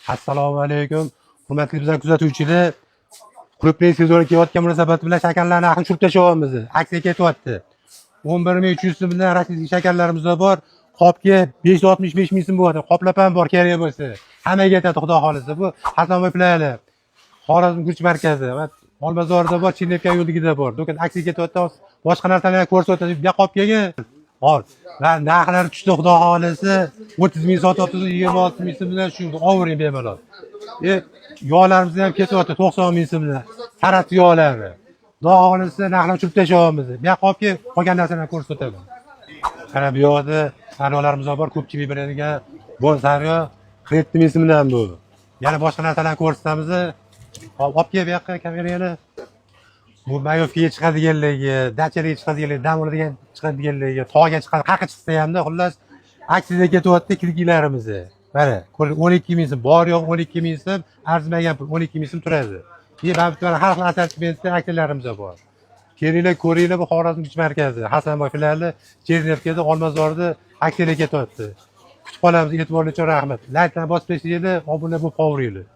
Assalomu alaykum. Hurmatli bizlar kuzatuvchilar, Крупный sezoni kelayotgan munosabati bilan shakarlarni narxini tushirib tashlayapmiz. Aksiya ketyapti. 11 300 so'mdan российский shakarlarimiz bor. Qopga 565 ming so'm bo'ladi. Qoplab ham bor kerak bo'lsa. Hammaga yetadi, xudo xolisa. Bu Hasanboy filiali. Xorazm guruch markazi va Olmazorda bor, Chernevka yo'ligida bor. Do'kon aksiya ketyapti. Boshqa narsalarni ham ko'rsatadi. Bu yoqqa olib kelgin. Hop. Va narxlar tushdi, xudo xolisa. 30 ming sotyapmiz, 26 ming so'mdan shu overing bemalol. Yog'larimiz ham ketyapti 90 ming so'mdan. Sarat yog'lari. Xudo xolisa, narxlarni tushirib tashlayapmiz. Bu yoqqa olib kel, qolgan narsalarni ko'rsataman. Mana bu yoqda sariyog'larimiz bor, ko'pchilik biladigan bon sariyog' 47 ming so'mdan bu. Yana boshqa narsalarni ko'rsatamiz. Hop, olib kel bu yoqqa kamerani. Bu mayovkaga chiqadiganligi, dachaga chiqadiganligi, dam oladigan chiqadiganligi, tog'ga chiqadi, qayerga chiqsa hamda, xullas, aksiyada ketyapti kilkilarimiz. Mana, 12 ming so'm, bor yo'q 12 ming so'm, arzimagan pul 12 ming so'm turadi. Mana bu mana har xil assortimentda aksiyalarimiz bor. Kelinglar, ko'ringlar, bu Xorazm guruch markazi, Hasanboy filiali, Chernevkada, Olmazorda aksiyalar ketyapti. Kutib qolamiz, e'tiborli uchun rahmat. Layklarni bosib tashlanglar, obuna bo'lib qolaveringlar.